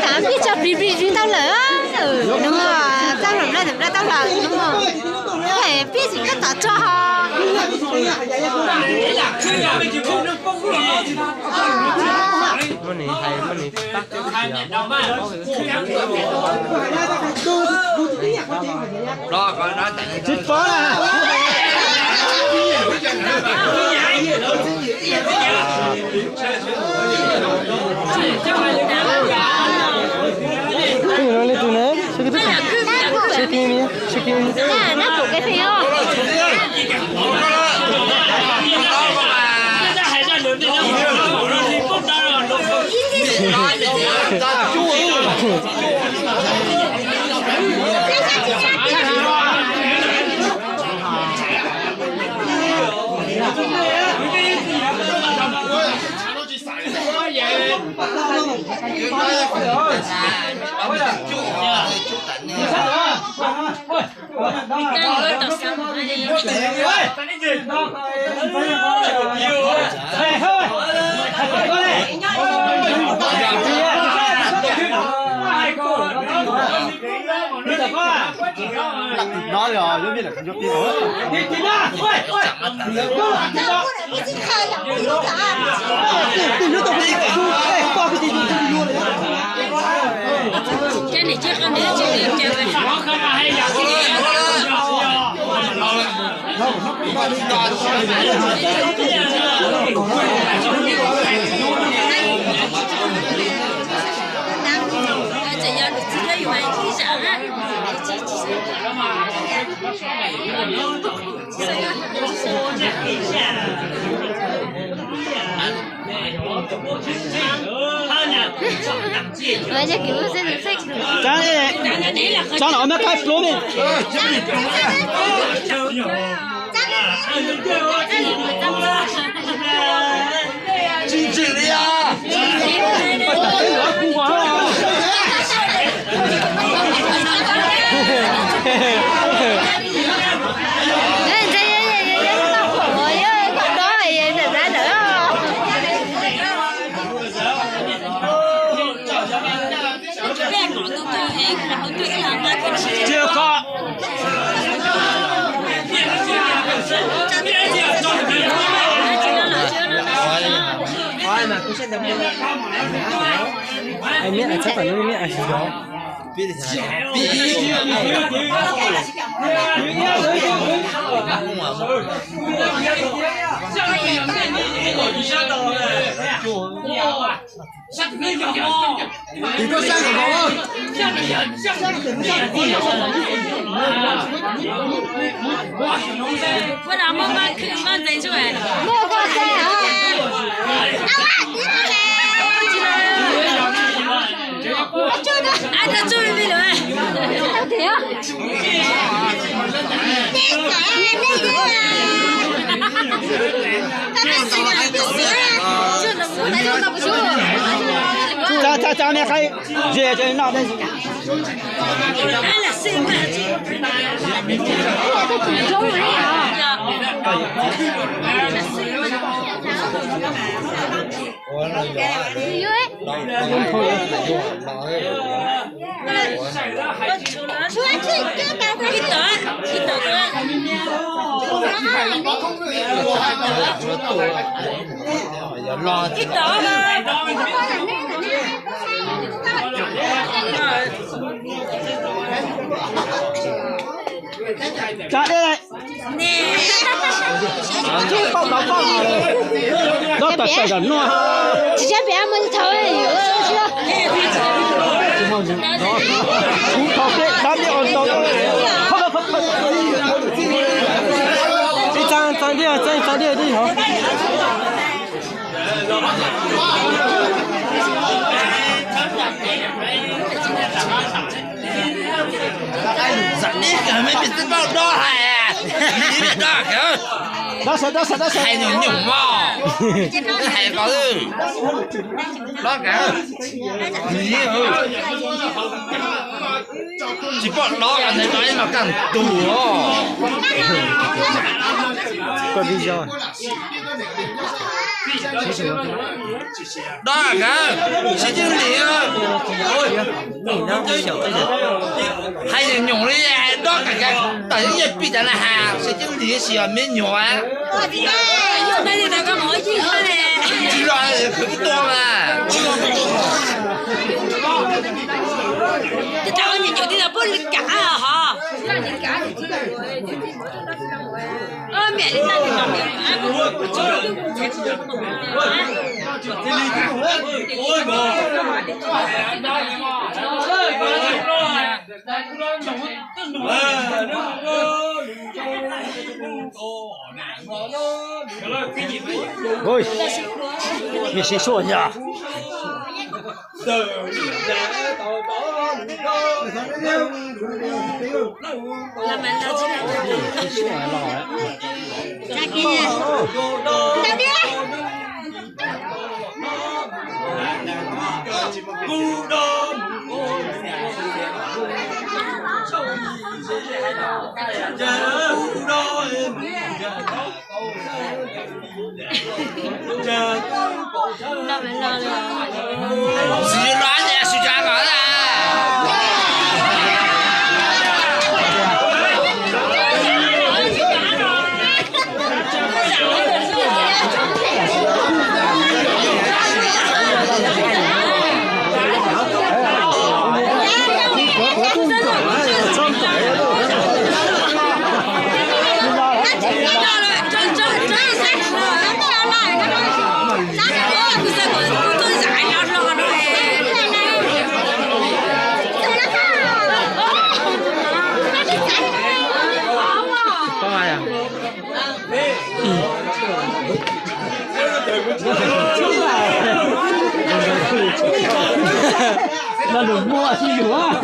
Tam pib tso plig plig tsis tau lawm, nws txaj hlawm nplaj tawm nplaj tau lawm no, pib tsis koj tom tso ho. Tsis paub na. Leej twg ne? Sib kis, sib kis. Tso los mab qaib pluav ne. Tsis koj. Tsa, tsa, tsa, me qai ze no. Tsa dej. Tsis tau tau tau no. Tsis tau piav mus thaum. Ib txaa txaa dej, txaa txaa dej dej hov. Dob sawv, dob sawv, dob sawv. Hais nyuam nyuam mog. Hais ko. Dob kawg. Tsis pom dob ntawd no ib no kaj ntug os. Dob kawg, sib cib lim. Hais nyuam nyuam li dob kawg, tawm yeej pij tas na has, sib cib lim sis me nyuam. Tsis los khwv ib tug mas. Ui, mej sib suaj yog. Lo lus muaj sib yuav.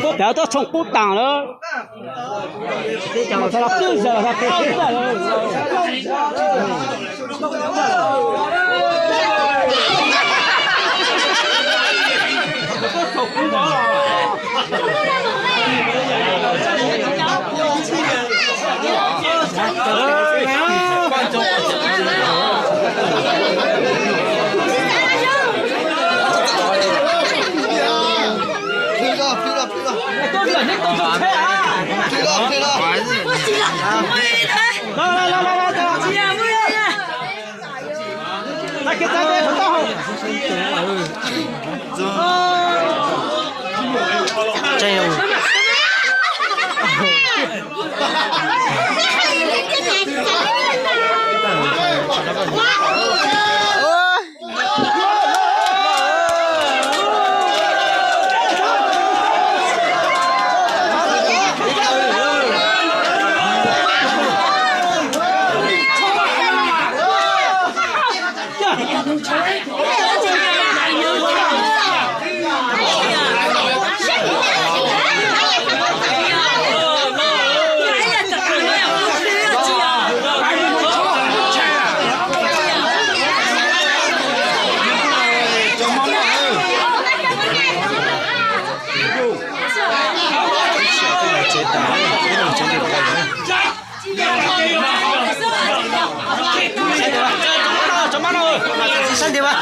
Tuaj pem tuaj tshooj qub taag lawm. Sab ntiag mas.